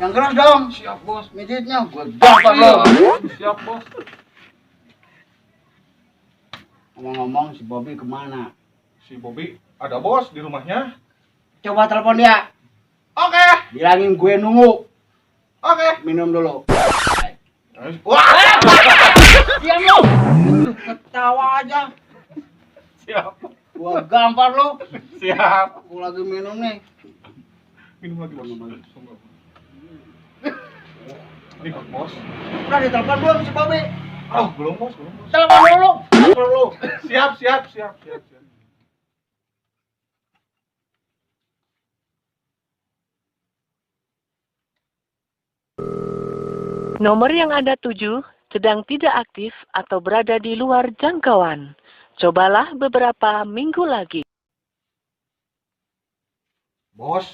Yang keras dong. Siap, Bos. Mijitnya gue gampar lo. Siap, Bos. Ngomong-ngomong si Bobby kemana? Si Bobby ada, Bos, di rumahnya. Coba telepon dia. Oke. Bilangin gue nunggu. Oke. Minum dulu. Wah. Diam lu. Ketawa aja. Siap. Gua gampar lu. Siap. Gua lagi minum nih. Minum lagi, Bos. Minum lagi. Nih, Bos. Udah ditelepon belum si Bobby? Oh, belum, Bos, belum, Bos. Telepon dulu. Telepon dulu. Siap, siap, siap, siap, siap. Nomor yang Anda tuju sedang tidak aktif atau berada di luar jangkauan. Cobalah beberapa minggu lagi. Bos,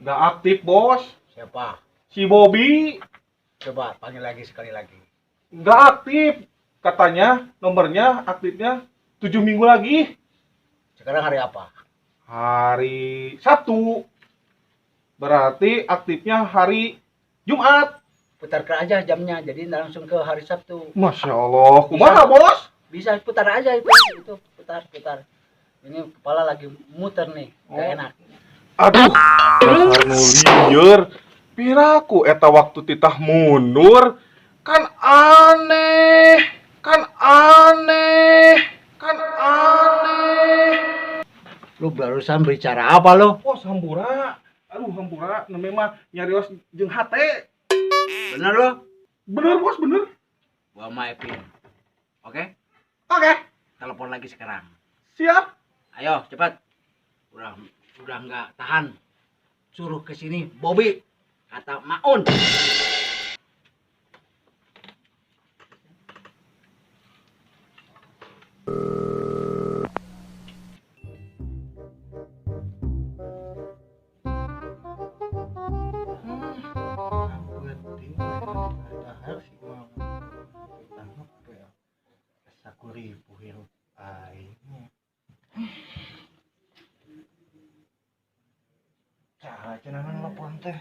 nggak aktif, Bos. Siapa? Si Bobby Coba panggil lagi sekali lagi. nggak aktif. Katanya nomornya aktifnya 7 minggu lagi. Sekarang hari apa? Hari Sabtu. Berarti aktifnya hari Jumat. Putarkan aja jamnya, jadi langsung ke hari Sabtu. Masya Allah. Kumaha, Bos? Bisa putar aja itu putar, putar. Ini kepala lagi muter nih, gak Oh. enak. Aduh, dasar nu lieur. Piraku eta waktu titah mundur. Kan aneh. Kan aneh. Kan aneh. Lu barusan bicara apa lu? Bos, hampura. Aduh, hampura. Namanya mah nyarios jeung hate. Bener lu? Bener, Bos, bener. Gua maafin. Oke? Oke, Telepon lagi sekarang. siap. Ayo, cepat. Udah nggak tahan. Suruh ke sini Bobby, kata Maun. Penting dahar si mama ditangkap ya 10.000 hirup aing cara cenah nelpon teh.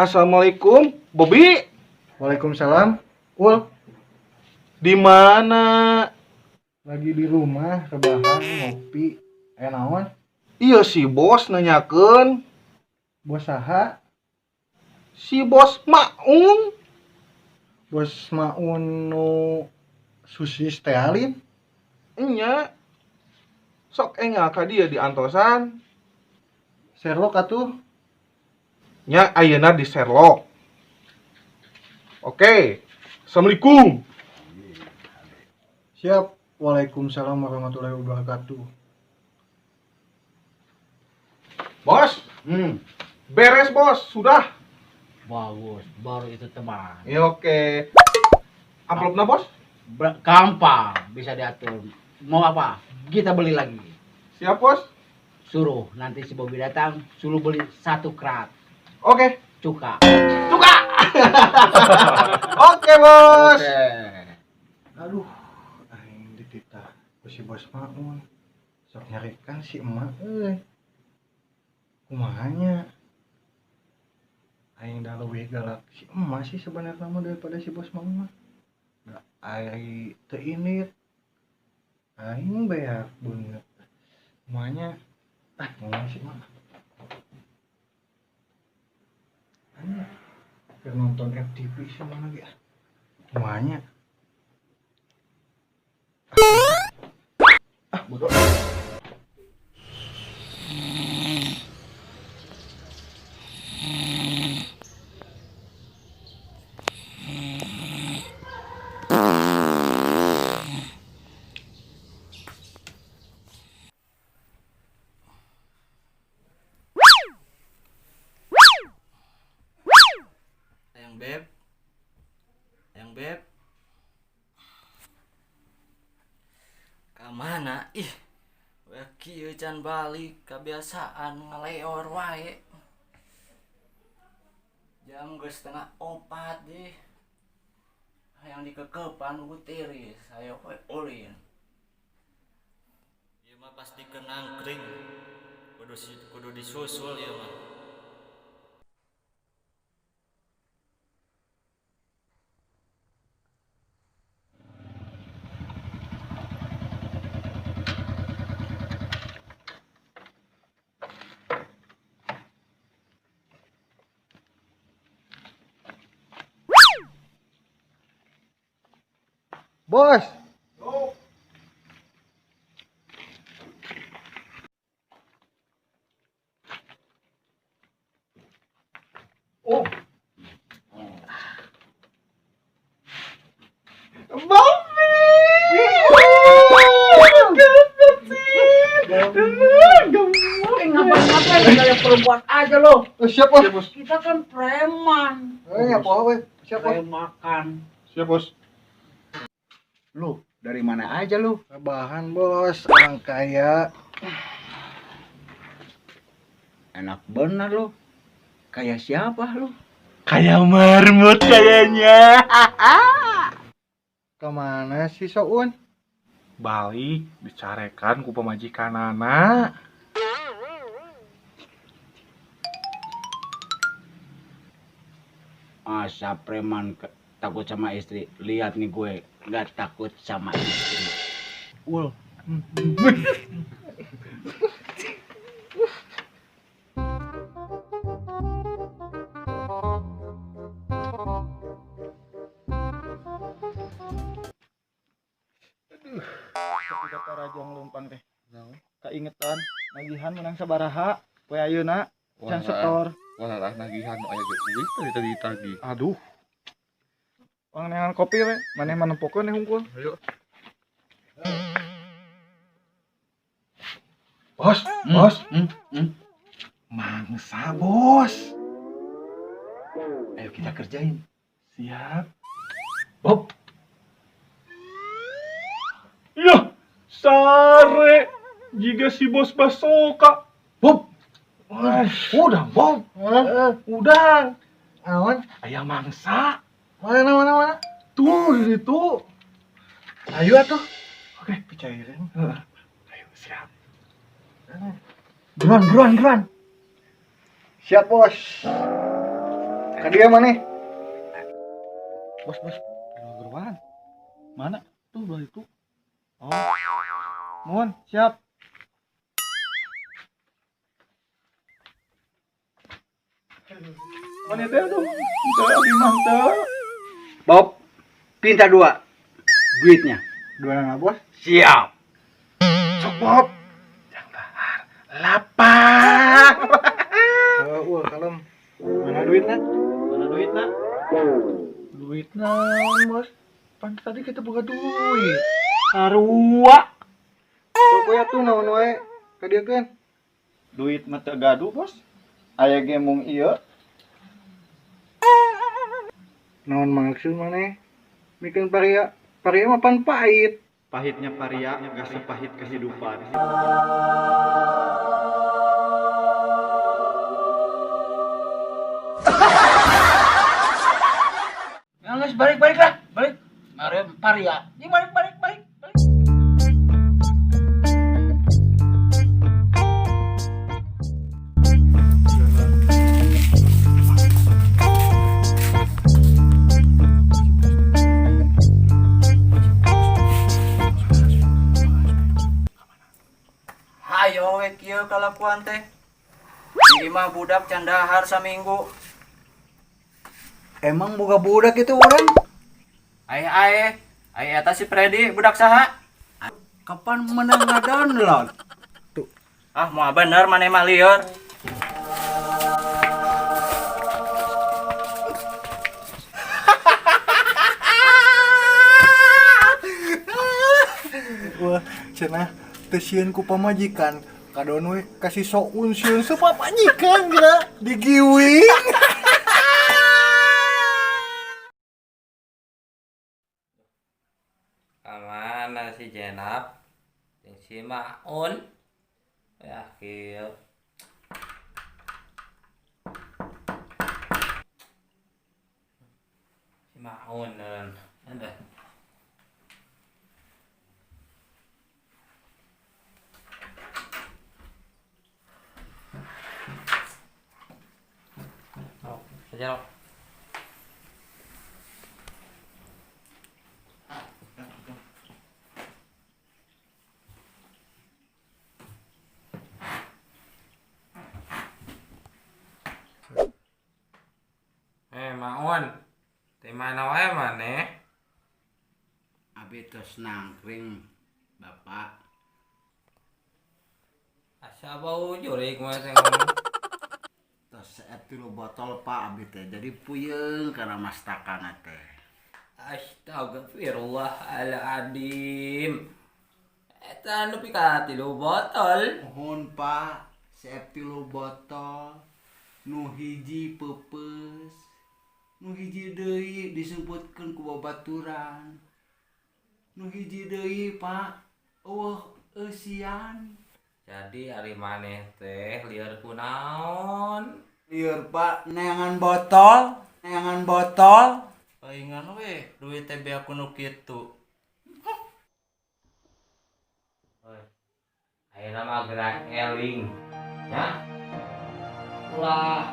Assalamualaikum, Bobby. Waalaikumsalam. Ul, Di mana? Lagi di rumah rebahan ngopi. Aya naon? Iya si bos nanyakeun. Bos saha? Si bos Maung. Bos Maun nu susis teh alin? Nya. Sok engal ka dia di antosan. Sherlock atuh. Nya ayeuna di Sherlock. Oke. Assalamualaikum. Siap. Waalaikumsalam warahmatullahi wabarakatuh. Bos, beres bos, sudah. Bagus, baru itu teman. Ya oke. Amplopna bos? Gampang, bisa diatur. Mau apa? Kita beli lagi. Siap bos? Suruh nanti si Bobby datang, suruh beli 1 krat. Oke. Cuka. Cuka. Oke bos. Oke. Aduh, aing dititah ku si bos Maun. Sok nyarikan si emak euy. Kumaha nya? Aing dah leuwih galak si emak sih sebenarnya mah daripada si bos Maun mah. Da ari teu init. Aing beak beungeut. Kumaha nya? Ah, ngomong si emak. Anya, keur nonton FTV sih mana ge ah. Kumaha nya? Ah, bodoh. Yang beb, yang beb, kamana? Ih, we kieu can balik, kebiasaan ngaleor wae. Jam geus 3.30 dih. Hayang dikekepan tiris, ayo we ulin. Ieu mah pasti kenangkring. Kudu disusul ieu mah. Bos. Oh. Oh. Bobby! Ngapain kayak perempuan aja lo. Siap, Bos. Kita kan preman. Ya, Bos. Siap, Bos. Makan. Siap, Bos. Lu dari mana aja lu? Rebahan, Bos, orang kaya. Enak bener lu. Kayak siapa lu? Kayak marmut kayaknya. Kemana sih Soun? Balik dicarekan ku pamajikan anak. Masa preman takut sama istri? Lihat nih gue, nggak takut sama istri. Ul. Aduh, ketika tarajang lumpang teh. Kaingetan nagihan menang sabaraha poe ayeuna can setor. Wah, nagihan aya ge duit tadi tadi. Aduh. Wang neangan kopi we, maneh mah nempokeun nih hungkul. Ayo. Bos, bos. Mangsa, Bos. Ayo kita kerjain. Siap. Bob. Yah, sare. Jika si bos basoka. Bob. Udah, Bob. Udah. Awan. Ayah mangsa. Mana mana mana? Tuh di situ. Ayo atuh. Oke, Picairin. Ayo, siap. Buruan, buruan, buruan. Siap, Bos. Ka dieu maneh? Bos, bos. Buruan. Mana? Tuh belah itu. Oh. Mohon, siap. Mana teh tuh? Teu abi mah teu. Bob, pinta dua duitnya. Dua nana, Bos. Siap. Sok, Bob. Jangan dahar. Lapang. Ul, kalem. Mana duitnya? Mana duitna? Duit naon, Bos? Pan tadi kita boga duit. Sarua. Sok we atuh naon wae ka dieu keun. Duit mah teu gaduh, Bos. Aya ge mung ieu. Naon maksud maneh? Mikeun paria, paria mah pan pahit. Pahitnya paria gak sepahit kehidupan. Ya guys, balik balik lah, balik. Mari paria. Ini balik balik balik. Balik. Hayo we kieu kalakuan teh. Di imah budak can dahar saminggu. Emang boga budak itu orang? Ae ae, ae eta si Freddy budak saha? Kapan menang ngadownload? Tuh. Ah, moal bener maneh mah lieur. Wah, cenah teu sieun ku pamajikan. Kadon we kasih soun sieun sepamajikan geura digiwing. Kamana si Jenap jeung si Maun? Ya kieu. Maun ada. Oh, aja lo. Maun, di mana wae maneh? Abi tos nangkring, Bapak. Asa bau jurik mah sing ngomong. Tos seep 3 botol Pak abi teh, jadi puyeng karena mastakana teh. Astagfirullahaladzim. Eta nepi ka 3 botol. Mohon Pak, seep 3 botol. Nu hiji peupeus, nu hiji deui disebutkeun ku babaturan, nu hiji deui Pak eueuh eusian. Jadi ari maneh teh lieur kunaon? Lieur Pak neangan botol, neangan botol. Palingan we duit teh beak ku nu kitu. Oi. Ayeuna mah gerak eling nya. Ulah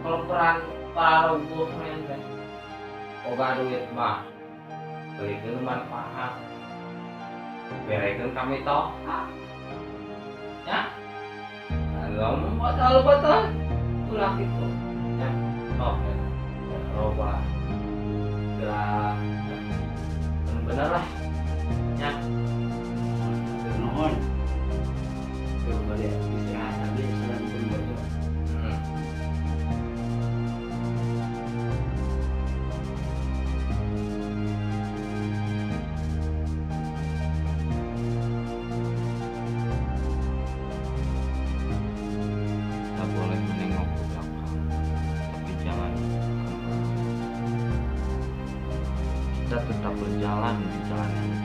keleperan pararuguh men teh. Boga duit mah beuikeun manfaat. Berekeun kami toh. Ya. Ngomong botol-botol ulah kitu. Ya, sok loba. Gerak bener lah. Ya. Nuhun. Tuh bade istirahat abdi sareng pun botol. Kita boleh menengok ke belakang, tapi jangan kembali. Kita tetap berjalan di jalan yang